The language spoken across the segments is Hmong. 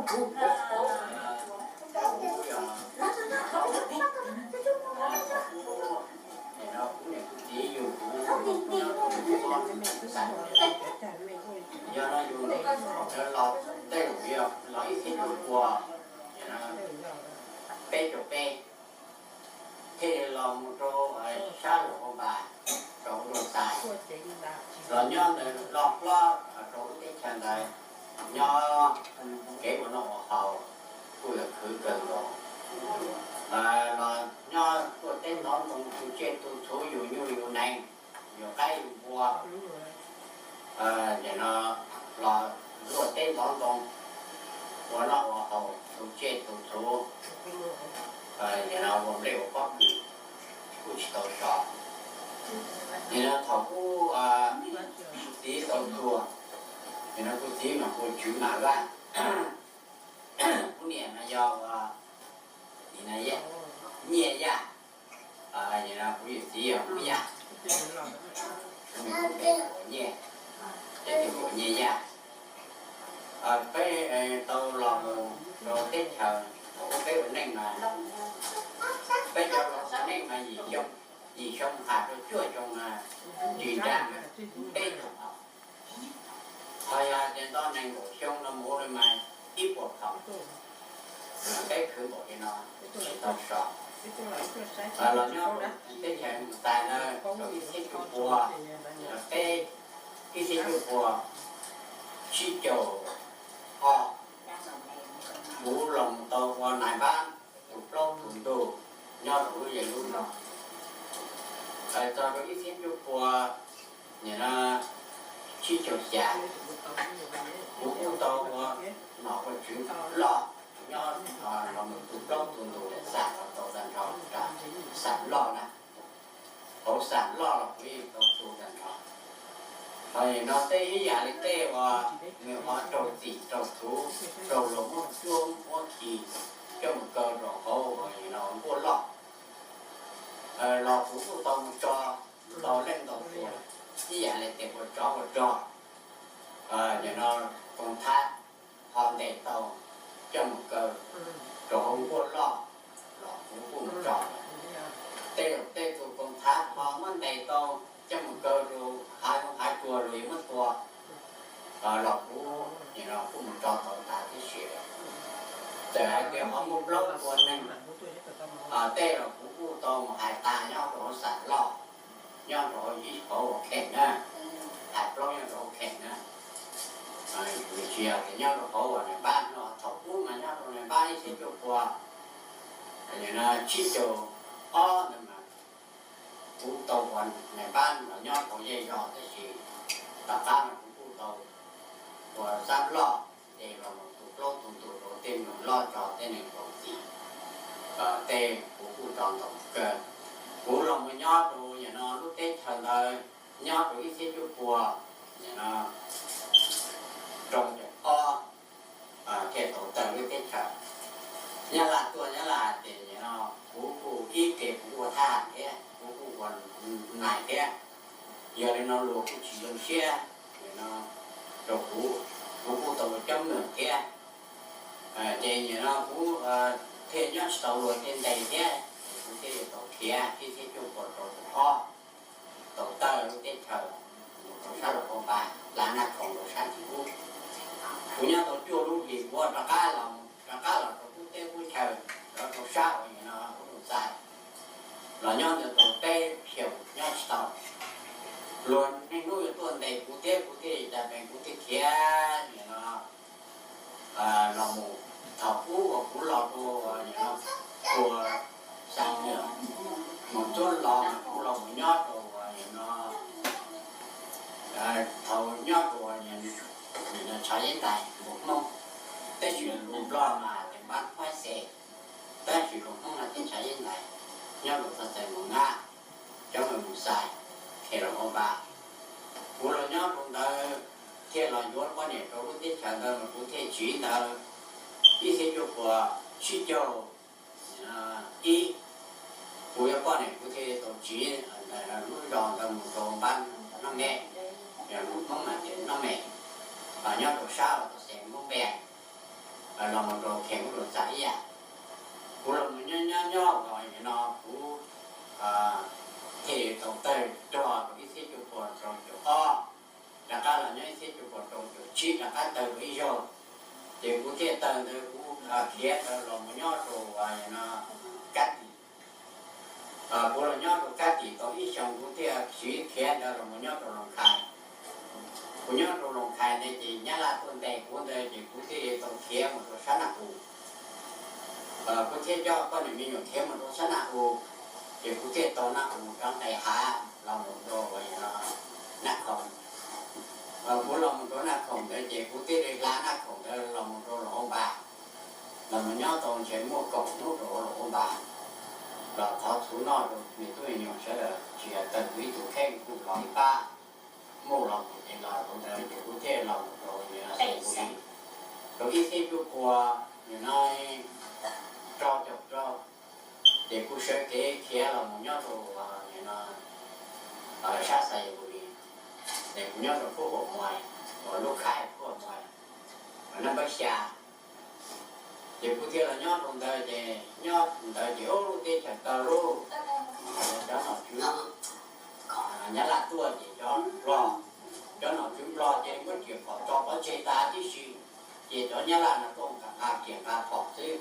Kuv, kuv, kuv, kuv yog, kuv niam kuv txiv yug kuv, yog no yug los tej zaum yog los ib txhiab cuaj pua peb caug peb, thiaj li los mus rau sab Luam Phas Npas, rau Luam Xais, los nyob ntawd loj hlob rau lub teb chaws ntawd, nyob kev ua noj ua haus kuj yog khwv kawg nkaus. Los nyob tuaj teb ntov ntoo tu tsiaj tu txhuv, yug nyuj yug nees, yug qaib yug npua, nim no los luaj teb ntov ntoo, ua noj ua haus, tu tsiaj tu txhuv, nim no ua nplej ua pob kws kuj tsis tau so. Nim no thaum kuv txiv tau tuag, nim no kuv txiv mas hu Tswv Mas Vaj, kuv niam mas yog Nyiaj Yaj, kuv yawm txiv yog Hmoob Yaj, Nyiaj, ces hu ua Nyiaj Yaj. Peb tau los mus rau teb chaws thaum ub peb ua neej mas, peb cov los ua neej mas yim xyoo, yim xyoo has rau cuaj xyoo mas ris nra mas peb caug phav. Ho yog tias nto nees nkaum xyoo no mus li mas ib puas phav. Peb khwv npaum li no tsis tau so. Los nyob rau teb chaws Mus Xais ntawd rau ib txhiab cuaj pua, peb, ib txhiab cuaj pua tsib caug ob, kuv los mus tau ua nais npab tus plaub tus ntug nyob rau lub zej lub zos. Txog rau ib txhiab cuaj pua, nim no tsib caug xya, kuv kuj tau ua nom ua tswv loj nyob los mus tu plaub tu ntug, xam los tau tag nrho, xam loj na, hauv xam loj los kuv yeej tau tu tag nrho. Ho nim no tej ib yam li tej uas nws ho raug txim raug txhuv, raug luag muab cuab muab khi coj mus kaw rau hauv uas nim no nkuaj loj, los kuv kuj tau mus tso ntau leej ntau tus, ib yam li tej ua tsov ua rog, nim no koom thab ho ntes tau coj mus kaw rau hauv nkuaj loj los kuv kuj mus tso. Tej zaum tej tus koom thab ho muab ntes tau coj mus kaw rau hav zoov hav tsuag los yuav muab tua los kuv nim no kuj mus tso tau tas tib si. Txawm hais tias ho muaj plaub tua neeg, tej los kuv kuj tau mus hais tas nyob rau hauv xam loj, nyob rau hauv ib qhov uas kheem na, hais plaub nyob rau hauv kheem na. Tsis yog tias nyob rau qhov uas nais npab no, thaum ub mas nyob rau nais npab ib txhiab cuaj pua tsib caug ob ntawd mas kuv tau ua nais npab los nyob rau zej zog, tab sis tom qab no kuv kuj tau ua xab loj, ces los mus tu plaub tu ntug rau tej me nyuam loj tso tej neeg kaum txim, tej kuv kuj tso ntau kawg. Kuv los mus nyob rau nim no lub teb chaws ntawd nyob rau ib txhiab cuaj pua, nim no rau caum ob thiaj tau tawg lub teb chaws. Nyab Laj tuaj Nyab Laj ces nim no kuv kuj ib ke kuv ua thaj thiab kuv kuj ua nais thiab. Yog li no luag kuj tsis zoo siab nim no rau kuv, kuv kuj tau coob leej thiab. Ces nim no kuv thiaj nyob tsis tau luag tej ntes thiab, kuv thiaj li tau khiav ib txhiab cuaj pua rau caum ob, tau tawg lub teb chaws mus rau sab Luam Phas Npas, Naj Khoom rau sab tim ub. Kuv nyob tau cuaj lub hlis kuv rov qab los, rov qab los rau qub teb qub chaw, rov rau sab uas nim no ub Luam Xais. Los nyob ntawd tau peb xyoos nyob tsis tau. Luag niaj hnub yuav tuaj ntes kuv thiab, kuv thiaj li cas peem kuv thiaj khiav nim no los mus. Thaum ub uas kuv los rau nim no tua xav nyuam mus txuab los mas kuv los mus nyob rau nim no, thaum nyob rau nim no Tshav Yeeb Ntais mus Hmoob, tab sis lus Nplog mas tias npab Huab Xes, tab sis lus Hmoob no tias Tshav Yeeb Ntais, nyob rau txog txais Moos Nab, cov mus Moos Xais, Khe Los Ua Npas. Kuv los nyob rau ntawd thiaj los yuav poj niam rau lub teb chaws ntawd mas kuv thiaj tsiv ntawd ib txhiab cuaj pua tsib caug ib. Kuv yuav poj niam kuv thiaj tau tsiv lub zos ntawd mus rau npab Noj Me, yog lus Hmoob mas tias Noj Me, nyob rau sab uas tau xeev Moob Npe. los mus rau Khees Ub Luam Xais ib yam. Kuv los mus nyob nyob nyob uas no kuv thiaj tau tawg rog rau ib txhiab cuaj pua rau caum ob, rov qab los nyob ib txhiab cuaj pua rau caum tsib rov qab tawg rau ib zaug. Ces kuv thiaj tawg ntawd kuv khiav ntawd los mus nyob rau uas no Kab Tim. Kuv los nyob rau Kab Tim tau ib xyoos kuv thiaj tsiv khiav ntawd los mus nyob rau Loos Khais. Kuv nyob rau Loos Khais ntawd ces Nyab Laj tuaj ntes kuv ntawd ces kuv thiaj li tau khiav mus rau sab Naj Us. Kuv thiaj coj poj niam me nyuam khiav mus rau sab Naj Us, ces kuv thiaj tau Naj Us rov nqes hav los mus rau Naj Khoom. Kuv los mus rau Naj Khoom ntawd ces kuv thiaj li hla Naj Khoom ntawd los mus rau Luam Hauv Npas, los mus nyob tau ntshe muaj kaum hnub rau Luam Hauv Npas. Los thov txhua noj rau me tub me nyuam sawv daws tsis yog tawg kuv ib tug kheej kuj los ib pab. Muaj los mus ces los rau ntawd ces kuv thiaj los mus rau Xais Npus Lis rau ib txhiab cuaj pua, nim no rau caum rau, ces kuv sawv kev khiav los mus nyob rau sab Xais Npus Lis, ces kuv nyob rau Phub Huam Muas, uas lub khaij Phub Huam Muas, uas naj npawb xya. Ces kuv thiaj los nyob rau ntawd ces nyob ntawd ces ub lub teb chaws tawg lauj, cov nom tswv Nyab Laj tuaj ces cov Nplog, cov nom tswv Nplog ces muab riam phom tso pov tseg tas tib si, ces cov Nyab Laj no tuaj nqa riam nqa phom xwb.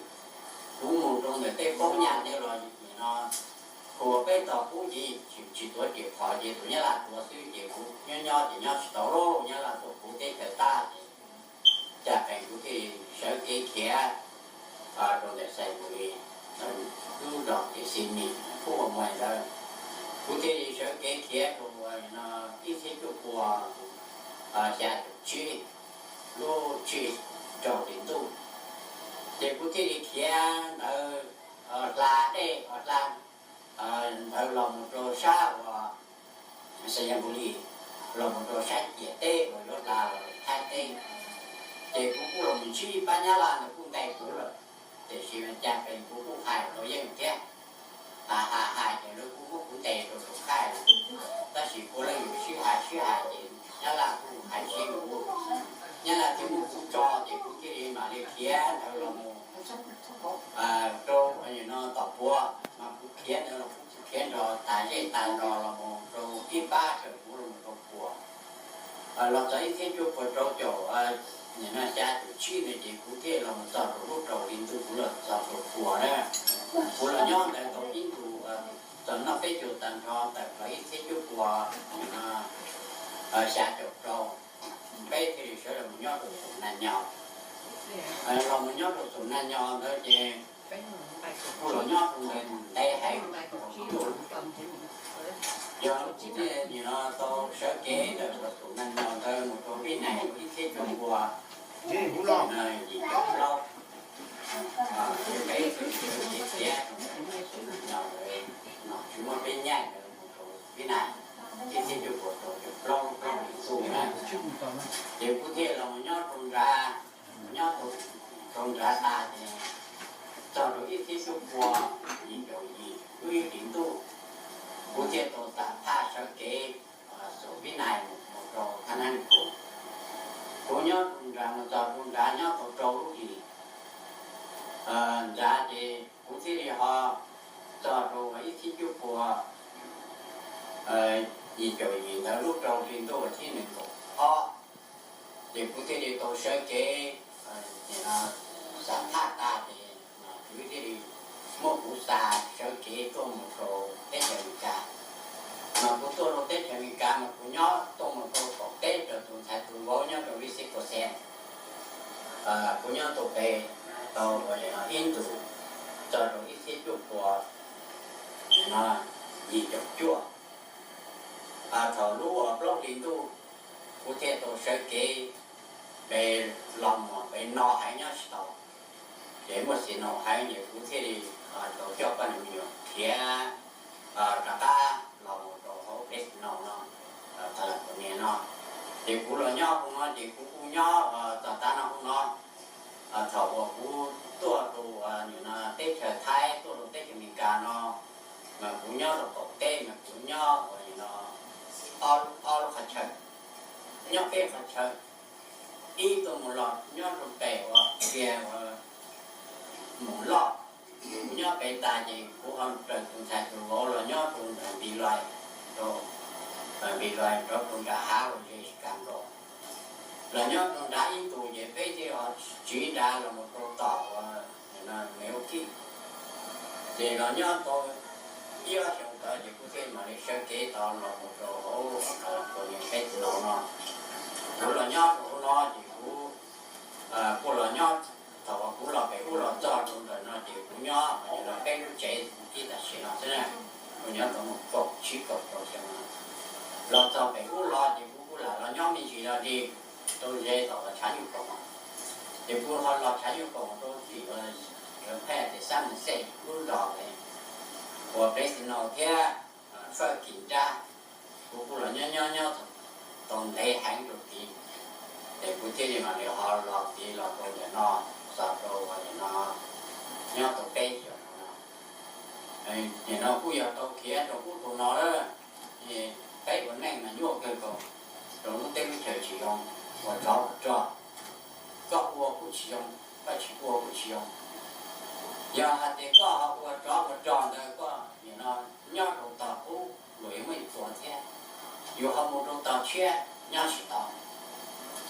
Kuv mus rau ntawm tej poob nyaj tej los nim no, kuv peb tog pub ces tsis tuav riam phom ces tus Nyab Laj tuav xwb ces kuv nyob nyob ces nyob tsis tau lauj, Nyab Laj tuaj puv teb chaws tag ces cas pes kuv thiaj sawv kev khiav rau ntawm Xais Npus Lis, lub zos ces Xis Mis Phub Huam Muas ntawd. Kuv thiaj li sawv kev khiav rau ib txhiab cuaj pua xya caum tsib, lub tsib rau hli ntuj, ces kuv thiaj li khiav ntawd hla dej hla ntawd los mus rau sab uas Xais Npus Lis, los mus rau sab ciam teb uas yuav hla los Thaib teb. Ces kuv kuj los mus ntsib ib pab Nyab Laj ntawd kuj ntes kuv lawm, tiam sis cas pes kuv kuj hais tau yeej thiab. Hais hais hais ces lawv kuj muab kuv ntes rau saum khaij, tab sis kuv leej yus sib hais sib hais ces Nyab Laj kuj hais sib kuv, Nyab Laj thiaj muab kuv tso ces kuv thiaj li mam li khiav ntawd los mus rau no tom Puas, mas kuv khiav ntawd los kuv khiav nrog tas zej tas zos los mus rau ib pab raws kuv los mus rau Puas. Los txog ib txhiab cuaj pua rau caum, nim no xya caum tsib ntawd ces kuv thiaj los mus txog rau lub rau hli ntuj kuv los txog rau Puas na. Kuv los nyob ntawd tau ib ntus, txog noj peb caug tag nrho tawm los ib txhiab cuaj pua xya caum rau, peb thiaj li sawv los mus nyob rau Xoom Naj Nyo. Los mus nyob rau Xoom Naj Nyo ntawd ces kuv los nyob rau ntawd ntev heev, yog kuv thiaj nim no tau sawv kev ntawm Xoom Naj Nyo ntawd mus rau Vib Nais ib txhiab cuaj pua yim caum plaub, peb thiaj li sawv kev khiav rau Xoom Naj Nyo ntawd, nom tswv muab peb nyaij ntawd mus rau Vib Nais ib txhiab cuaj pua rau caum plaub lub plaub hlis ntuj na. Ces kuv thiaj los mus nyob rau nrad, nyob rau nrad tas ces txog rau ib txhiab cuaj pua yim caum yim lub ib hlis ntuj, kuv thiaj tau xam phaj sawv kev Xoom Vib Nais mus rau Thab Nab Kus. Kuv nyob rau nrad mus txog rau nrad nyob tau rau lub hlis nrad ces kuv thiaj li ho txog rau ib txhiab cuaj pua yim caum yim ntawd lub rau hli ntuj vas thib nees nkaum ob, ces kuv thiaj li tau sawv kev xam phaj tas ces nom tswv thiaj li muab kuv xa sawv kev tuaj mus rau teb chaws Amelikas. Mas kuv tuaj rau teb chaws Amelikas mas kuv nyob tuaj mus rau kaum teb rau tus ntxhais tus vauv nyob rau Wisconsin. Kuv nyob tau pem tau ib ntus txog rau ib txhiab cuaj pua yim caum cuaj. Thaum lub plaub hlis ntuj kuv thiaj tau sawv kev pem los mus pem no heev nyob tsis tau, ces muaj xis no heev ces kuv thiaj li tau coj poj niam me nyuam khiav rov qab los mus rau hauv Fresno no, California no. Ces kuv los nyob hauv no ces kuv kuj nyob txog tav no hauv no. Thaum uas kuv tuaj rau nim no teb chaws Thaib tuaj rau teb chaws Amelikas no, mas kuv nyob rau qaum teb mas kuv nyob ua li no ob lub qhov chaw, nyob peb qhov chaw, ib tuaj mus los nyob rau pem uas kiag Moos Loj. Kuv nyob pem tas ces kuv ho raws tus ntxhais tus vauv los nyob rau nram Npis Lais, rau Npis Lais rov rau nram hav uas ze Chicago. Los nyob rau nrad ib ntus ces peb thiaj ho tsiv nrad los mus rau tom uas Milwaukee. Ces los nyob tau ib ob xyoos ntawd ces kuv thiaj mam li sawv kev tod los mus rau hauv California peb tus no no. Kuv los nyob rau hauv no ces kuv kuj los nyob, thaum uas kuv los pem ub los txog rau ntawm no ces kuv nyob los peb lub tsev ib tam sim no xwb na. Kuv nyob tau mus kaum tsib kaum rau xyoo no. Los txog pem ub los ces kuv kuj lam los nyob me ntsis los li rau ze tom uas tshav nyuj koom. Ces kuv ho los tshav nyuj koom rau tim uas Japan ces San Jose lub zos uas Fresno thiab Fawj Kim Nrab. Kuv kuj los nyob nyob nyob tau ntev heev rau tid, ces kuv thiaj li mam li ho los tid los rau ntawm no, txog rau uas nim no nyob tau peb xyoos no. Nim no kuj yog tau khiav rau ub rau no lawm, peb ua neej mas nyuaj kawg nkaus, rau lub teb lub chaws tsis zoo, ua tsov ua rog, koj ua kuj tsis zoo, koj tsis ua kuj tsis zoo. Yog hais tias koj ho ua tsov ua rog ntawd koj nim no nyob rau tog qub luag yuav muab yus tua thiab, yus ho mus rau tog tshiab nyob tsis tau.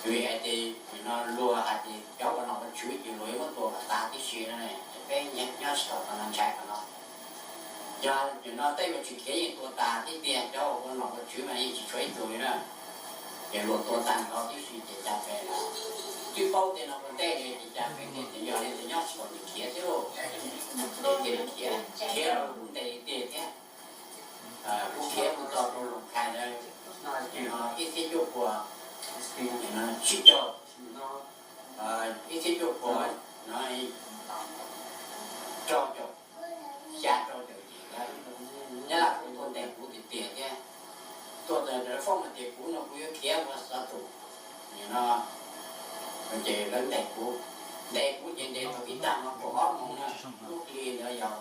Vim hais tias nim no luag hais tias cov ua nom ua tswv ces luag yuav muab tua kom tas tib si no, ces peb nyob tsis tau qhov no, ntshai qhov no. Yog nim no tej uas tsis khiav yeej tua tas tib tiag, cov ua nom ua tswv mas yeej tsis tshuav ib tug li na. Ces luag tua tag nrho tib si ces cas peb twb paub tej no ua ntej li ces cas peb thiaj tias yog li ces nyob tsis tau ces khiav thiab lauj. Ces thiaj li khiav, khiav los lub ntev tiag thiab. Kuv khiav mus txog rau Loos Khais ntawd, ib txhiab cuaj puas tsib caug, ib txhiab cuaj puas rau caum, xya rau caum yim ntawd, Nyab Laj kuj tuaj ntes kuv tiag tiag thiab. Tuaj txog ntawd foob hais tias kuv no kuv yuav khiav mus xov tus no, ces lawv ntes kuv, ntes kuv ces ntes thaum ib tag no kaum ob moos na, lub hli ntawd yog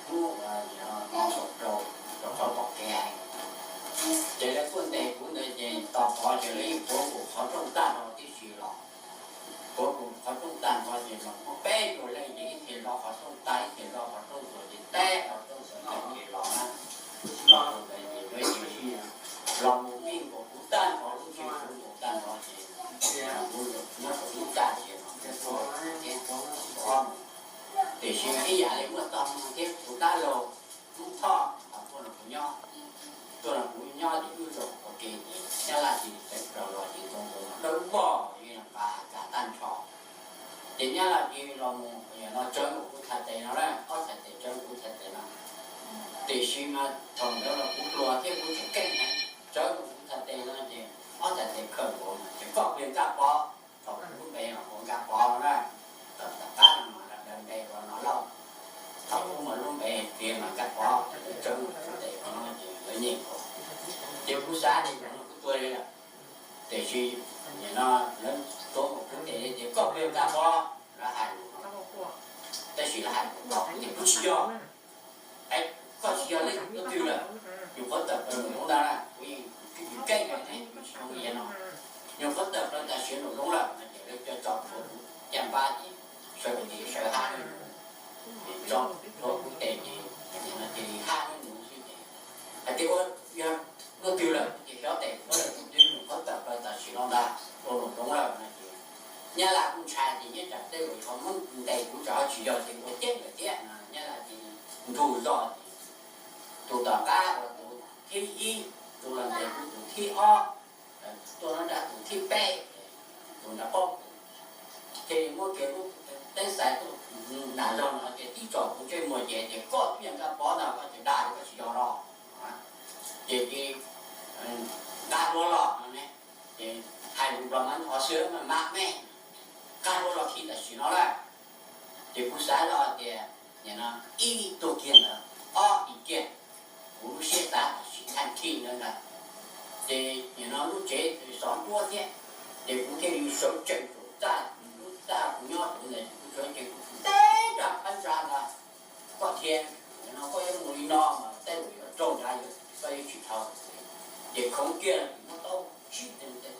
hnub uas kaum rau, rau qhov pom kev heev. Ces lawv tuaj ntes kuv ntawd ces tos qhov ces lawv yeej puav kuv qhov rooj tag nrho tib si los, puav kuv qhov rooj tag nrho ces los muaj peb tug leej ces ib txhia zov qhov rooj tag ib txhia zov qhov rooj tuag ces teb qhov rooj tag ces los na. Los rau ntawd ces lawv yeej los mus vij nkaus kuv tag nrho lub tsheb kuv nkaus tag nrho ces kuv nyob rau lub txaj ces no thiab, tiam sis mas ib yam li muaj tog moo thiab kuv dab laug Hmoob Thoj tuaj nrog kuv nyob, tuaj nrog kuv nyob ces wb zaum ua ke ces Nyab Laj cia li tawm plaws los ces ntoo ntoo dawb vog li nqa kas tag nrho. Ces Nyab Laj cia li los mus no tsawv mus kuv txhais tes no na, ob txhais tes tsawv mus kuv txhais tes no. Tiam sis mas thaum ntawd los kuv hluas thiab kuv tseem keej heev, tsawv mus kuv txhais tes no ces ob txhais tes khawm nkaus no ces koj pliag Nkaj Pov, thaum lub npe mas hu Nkaj Pov no na, tom tom qab no mas daws npe ua Nom Lauj, thaum ub mas lub npe tiav mas Nkaj Pov, tsawv mus kuv txhais tes no ces lawv nyeem nkaus. Ces kuv xav tias zaum no kuv tuag li lawm. Tiam sis nim no lawv tuav nkaus kuv tes ces koj pliag Nkaj Pov, lawv hais lus no, tab sis lawv hais lus no kuv tias kuv tsis yog. Koj tsis yog leej twg lawm, nyuam qhuav tawm plaws nraum zoov ntag na, kuv yeej tsis keej ne, kuv tsis zoo li no. Nyuam qhuav tawm plaws tam sim nraum zoov lawm no ces lawv coj tso plhuav kuv caj npab ces sawv daws sawv hab hnub nuv, tso plhuav kuv tes ces nim no cia li hab hnub nuv xwb ces hais tias ua, yog leej twg lawm ces xyov tes kuv lawm, kuv twb nyuam qhuav tawm plaws tam sim no ntag, ua nraum zoov lawm no ces Nyab Laj kuj ntshai ces nyob tsam tej zaum tsov muab ntes kuv tsam ho tsis yog ces ua ceeb lawm thiab no, Nyab Laj ces nrug zog ces tus tom qab uas tus thib ib, tus los ntes kuv tus thib ob, tuaj nrog tus thib peb, tus nrog plaub, ces muab kiag lub teeb xais tuaj nram zog no ces tib tsom kuv ntsej muag ces tias koj twb yog Nkaj Pov ntag, koj tseem dag li koj tsis yog los. Ces ces nqa dua los no ne, ces hais lus Nplog mas ntho xwb mas mab me, nqa dua los khi tam sim no lawm. Ces kuv xav zoj tias nim no ib tuag kiag ntawd, ob dim kiag, kuv lub siab xav tam sim thaj thij ntawd ntag. Ces nim no lub tsev xov nruab thiab, ces kuv thiaj li sawv tsees saum txaj, lub txaj kuv nyob rau ntawd ces kuv sawv tsees kuv teb nram phab ntsa ntag. Koj thiab, nim no koj yuav mus li no mas tej zaum yuav raug nrad, koj yuav tsis dhau. Ces khoov kiag ces muab taub tsib tes teb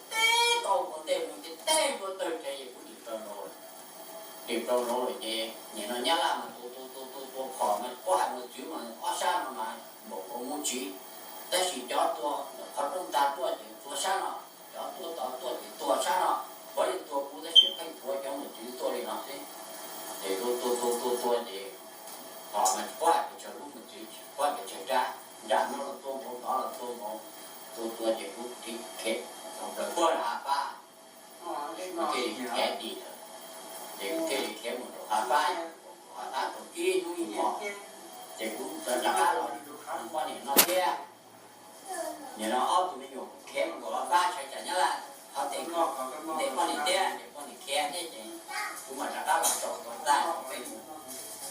tau ua ntej mus ces teb ntua tawg ces kuv dim plaws nraud lawm. Ces rau rau lawm ces nim no Nyab Laj mas tua tua tua tua tua phom mas puab hais mus txwv mas ob sab no mas npaum nkaus mus tsis, tab sis cov tua qhov rooj tag tuaj ces tua sab no, cov tua tod tuaj ces tua sab no, puab yeej tua kuv tab sis pheej tua cov mus txwv tuaj li no xwb. Ces tua tua tua tua tua ces phom mas tsis puab hais pes tsawg lub mus txwv, puab hais pes tsawg rab, nram no los tua npaum tod los tua npaum, tua tua ces kuv khiav tau plaws puag rau hav pab, kuv thiaj li khiav dim lawm. Ces kuv thiaj li khiav mus rau hav pab, hav pab tau ib hnub ib hmos, ces kuv rov rov qab los rau poj niam no thiab. Nim no ob tug me nyuam kuv khiav mus rau hav pab sawv tsam Nyab Laj ho ntes, ntes poj niam thiab ces poj niam khiav thiab ces kuv mam rov qab los rau hav pab, peb mus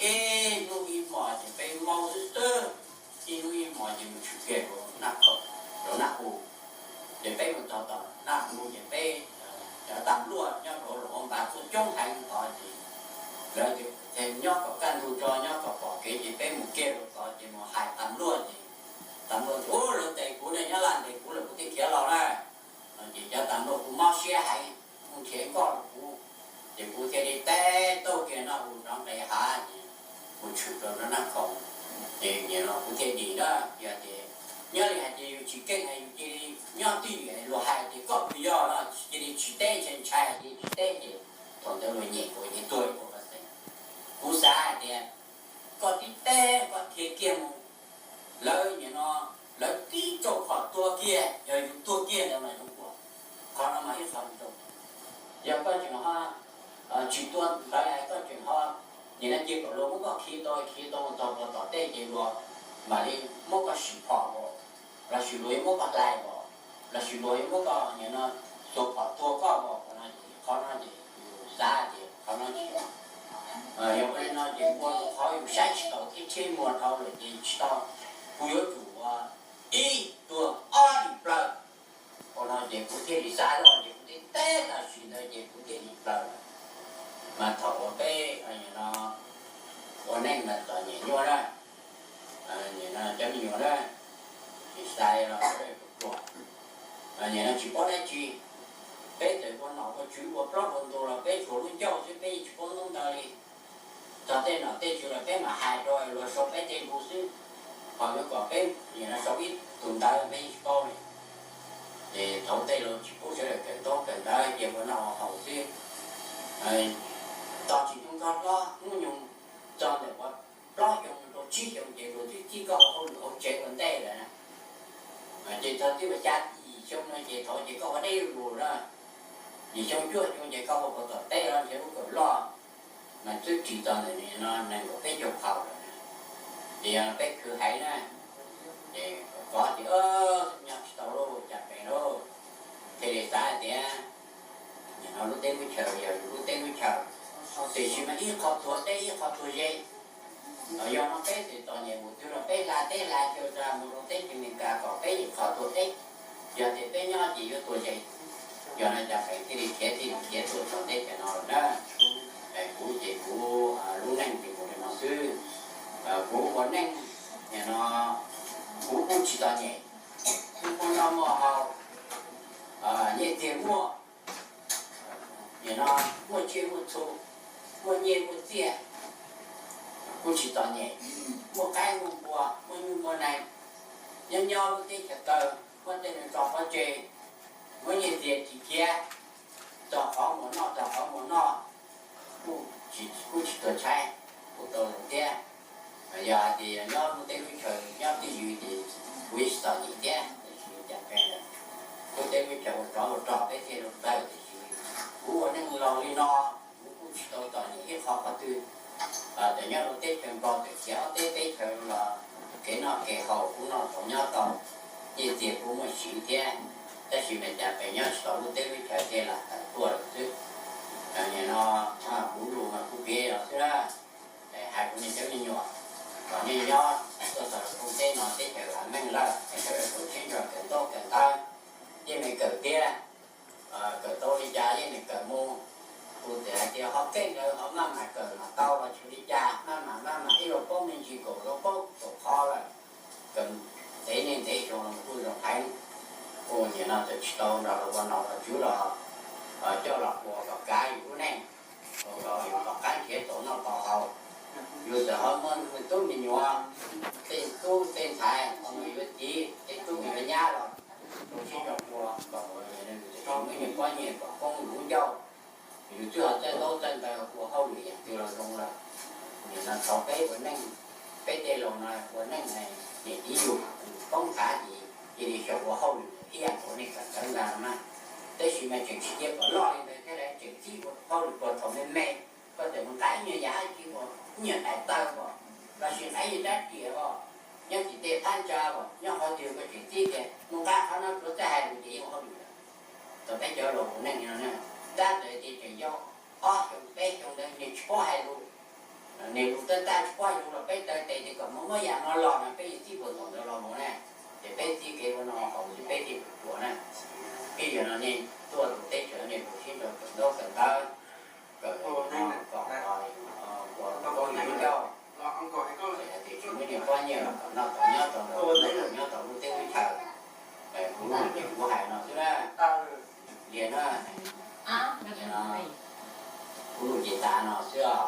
ib hnub ib hmos ces peb maub xwb xwb. Ib hnub ib hmos ces mus tshwm kiag rau Naj Khoom, rau Naj Hu. Ces peb mus txog tom Naj Hu ces peb, cov tas luaj nyob rau Luam Npas tuaj coob heev tod ces lawv tias nyob kom kaj ntug tso, nyob kom pom kev ces peb mus kiag rau tod ces mus hais tas luaj ces tas luaj tias, Ub, lawv ntes kuv ne, Nyab Laj ntes kuv lawm, kuv thiaj khiav los na. No ces cov tas luaj kuj mob siab heev, kuj nrhiav nkoj rau kuv, ces kuv thiaj li teb tauj kiag Naj Hu rov nqes hav ces mus tshwm rau Naj Khoom. Ces nim no kuv thiaj dim na, yog tias nyob li hais tias yus tsis keej es yus cia li nyob twj ywm, luag hais tias koj puas yog no cia li tsis teb, ntshai ntshai ces tsis teb ces thaum ntawd luag nyem kuv ces tuag ib puas percent. Kuv xav hais tias koj tib teb koj khiav kiag mus, lawv nim no lawv tib tsaus phom tuag kiag, yog yus tuag kiag ntawd mas zoo dua. Qhov no mas ib qho zoo. Yog koj tseem ho tsis tuag ntawd, koj tseem ho, nim no cia kom luag muab koj khiav tau, khiav tau mus txog puag tom tej ces luag mam li muab koj sim phom os, lossis luag yuav muab koj hlais os, lossis luag yuav muab koj nim no xuas phom tua koj os, no ces qhov no ces yus xav tias qhov no tsis, yog li no ces ua rau qhov yus saib tsis taus thiab tseb muag dhau lawm ces tsis tau. Kuv yuav tsum ua ib tuag ob dim plaws. Ua no ces kuv thiaj li xav zoj ces kuv thiaj teb tam sim ntawd ces kuv thiaj li plaws. Mas thaum uas peb no ua neej mas txom nyem nyuaj na, nim no cov me nyuam na, tsis xaiv los pluag, nim no tsis paub dab tsi. Peb txawm ua nom ua tswv ua plaub ua ntug los peb tshuav lub ncauj xwb, peb yeej tsis paub ntub ntawv li. Txog tej nom tej tswv los peb mam hais rau luag sau peb tej lus xwb, ho yuav kom peb nim no sau ib tug ntawv peb yeej tsis paub li. Ces thaum tej laus tsis pub sawv daws kawm ntaub kawm ntawv, cia ua noj ua haus xwb. Tos tsis nyoog nkag hlob hnub nyoog txog ntawm uas plaub xyoo rau tsib xyoo ces luag twb txib koj ua hauj lwm hauv tsev ua ntej lawm na. Ces txog twb ua xya yim xyoo no ces thaum ces koj ua deb lug na, yim xyoo cuaj xyoo ces koj ua puag tom teb los nrhiav lub kawm loj, mas twb ris txog ntawm no nees nkaum peb caug phaus lawm na. Ces yog peb khwv heev na, ces kov tias nyob tsis tau lauj, cas pem lauj, thiaj li xav hais tias nim no lub teb lub chaw yog yus lub teb lub chaw, tiam sis mas ib qho tuag teb ib qho tuag ze. Yog no peb txawm txom nyem mus twg los peb hla teb hla chaw tsa mus rau teb chaws Amelikas kom peb yim qhov tuag teb, yog tias peb nyob ces yuav tuag ze. Yog no cas pem thiaj li khiav thiaj li khiav tuaj txog teb chaws no lawm na. Kuv ces kuv lub neej ces mus li no xwb. Kuv ua neej nim no kuv kuj tsis txom nyem, kuv muaj noj muaj haus, nyiaj txiag muaj, nim no muaj tsiaj muaj txhu, muaj nyiaj muaj txiaj, kuj tsis txom nyem, muaj qaib muaj npua, muaj nyuj muaj nees, nyob nyob lub teb chaws tawg, muaj tej neeg tso pov tseg, muaj nyiaj txiag ris khiav, txog qhov mus noj txog qhov mus noj, kuj tsis tuag tshaib, kuj tau zoo thiab. Yog hais tias yog nyob lub teb lub chaw nyob twj ywm ces kuv yeej tsis txom nyem thiab, tiam sis cas pem lub teb lub chaw ua tsov ua rog peb thiaj zoo tawg, tiam sis kuv ua neej laus li no, kuv kuj tsis tau txom nyem ib qho qhov twg. Txawm nyob rau teb chaws Nplog txawm khiav ob teb peb chaws los kev noj kev haus kuv noj tau nyob tau, nyiaj txiag kuv muaj siv thiab, tab sis mas cas pem nyob tsis tau lub teb lub chaw thiaj lam tawm tuaj lawm xwb. Nim no kuv lus mas kuv piav los xwb na, hais rau nej cov me nyuam kom nej nyob tuaj txog rau teb no teb chaws vam meej lawm, sawv daws tau siab ntso kawm ntaub kawm ntawv, yeej meem kawm thiab. Kawm tau li cas yeej meem kawm mus. Kuv txawm hais tias ho keej ntawd ho maj mam kawm mam tau los tsis ua li cas, maj mam maj mam ib zaug paub me ntsis kaum zaug paub kaum qhov lawm, kawm ntev niaj ntev xyoo los kuj zoo heev. Kuv nim no txawm tsis tau nrog luag ua nom ua tswv los coj los ua kom kav yus lub neej. Yus tom qab nrhiav tau noj tau haus, yus txawm ho muaj me tub me nyuam, tej tub tej ntxhais, ho mus yuav txiv, tej tub me nyuam nyab los rau siab rau ua kom muaj nyiaj pob nyiaj kom poob yus lub ncauj. Yus twb ho txawj ntaub txawj ntawv ua hauj lwm yam twg los zoo lawm. Nim no thaum peb ua neej, peb tej laus no ua neej niam txiv yug poob thav ces cia li xyaum ua hauj lwm ib yam nkaus nej kawm ntawv ntag no na. Tab sis mas tseem tsis cia kom loj li ntawd thiab, tseem txib ua hauj lwm puag thaum me me. Koj txawm mus nqa ib nyuag yam dab tsi os, ib nyuag daim taw os, los sis nqa ib nyuag rab riam os, nyob tim tej phab ntsa os, nyob qhov twg koj tseem txib tias mus nqa qhov no, tsuav txawj hais lus ces yeej ua hauj lwm lawm. Thaum peb cov laus ua neej no na, tab ntawd ces tseem yog ob xyoo peb xyoo ntawd nws tsis paub hais lus, nws lus tawg tag tsis paub hais lus los peb taw tes tias kom mus muab yam no los no peb yeej txib puag thaum ntawd los mus na. Ces peb txib kev ua noj haus ces peb thiaj tsuas na. Peb yog no nej tuaj rau teb chaws nej rau siab rau kawm ntaub kawm ntawv, kawm kom ua paub yus lub ncauj. Txawm yog tias tsis muaj nyiaj pob nyiaj los kom noj kom nyob rau, noj kom nyob rau lub teb lub chaw. Kuv lub hais ces kuv hais no xwb na. Liag na, kuv lub ces tas no xwb os.